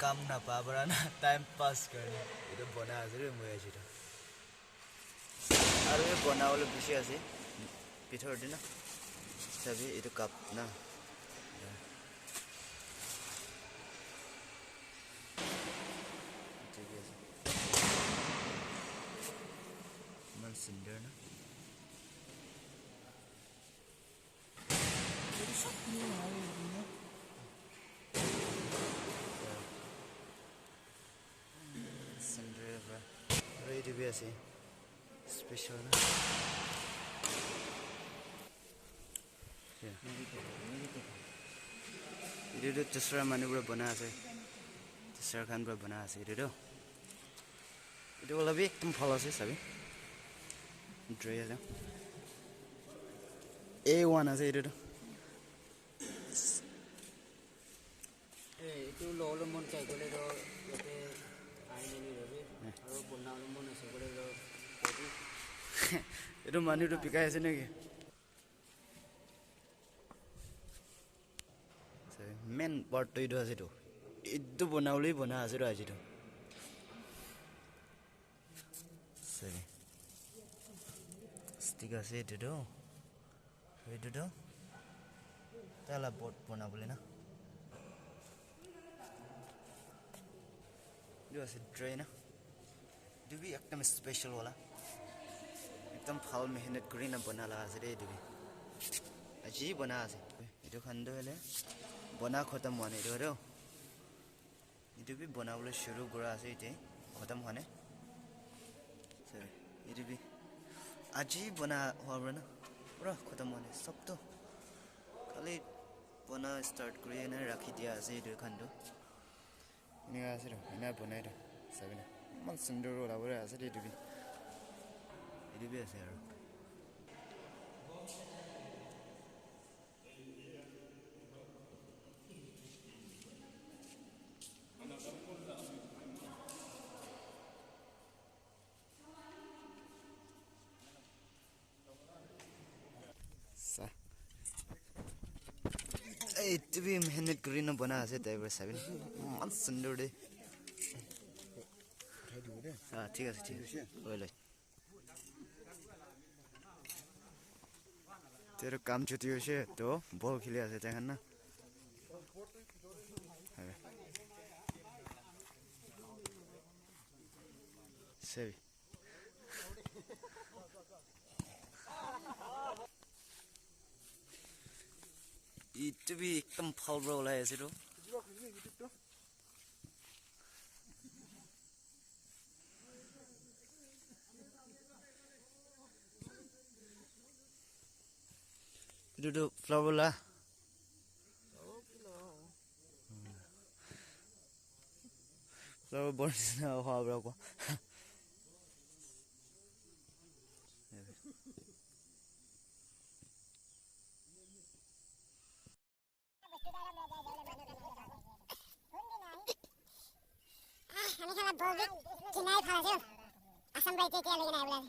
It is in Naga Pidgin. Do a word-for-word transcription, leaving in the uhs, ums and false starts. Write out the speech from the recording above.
Kam napa para na, time pass karne etu bona ase re moi aji to. Aru bhi bona bole bishi ase bithor te na. Sabi etu cup na. Thik ase. Iman sundor na. Sundor para. Aru etu bhi ase. Special na. Yeah. Etu tu dusra manu para bana ase. Dusra khan para bana ase etu tu. Etu wala bhi ekdum bhal ase sabi. Dre ase. A one ase etu tu. Eh, etu lolo mon chai kole to yate ahi nani rabi. Aru bonna lo mon ase kole to rabi. Etu manu tu bikai ase naki? Main part to etu ase tu. Etu bona bole bona ase tu aji tu. Sabi. Stick ase etu tu. Etu tu taila boat bona bole na. Etu ase tray na. Etu bhi ekdum special wala. Ekdum bhal mehnat kuri na bona la ase de etu bhi. Aji bona ase. Etu khan tu hoile bona khotom howa nai etu tu. Etu bhi bona bole shuru kura ase ete, khotom howa nai. Sorry, etu bhi aji bona howa para na, pura khotom howa nai, sob to khali bona start kuri na rakhi dia ase etu khan tu. Enika ase to, ena bonai to, sabi na. Iman sundor wala para ase de etu bhi. Etu bhi ase aru. Sa. Etu bhi mehnat kuri na bona ase tai para sabi na. Iman sundor de. Ah, thik ase, thik ase. Oi loi. Tera kam chuti hoise to ball kheli ase tai khan na. Sabi. Etu bhi ekdum bhal para ulai ase to. Etu tu flower la. Flower bor nisna hoa para ko. Ami khan la ball bi kinai phala ase. Assam bai ke kia lagina hai bola.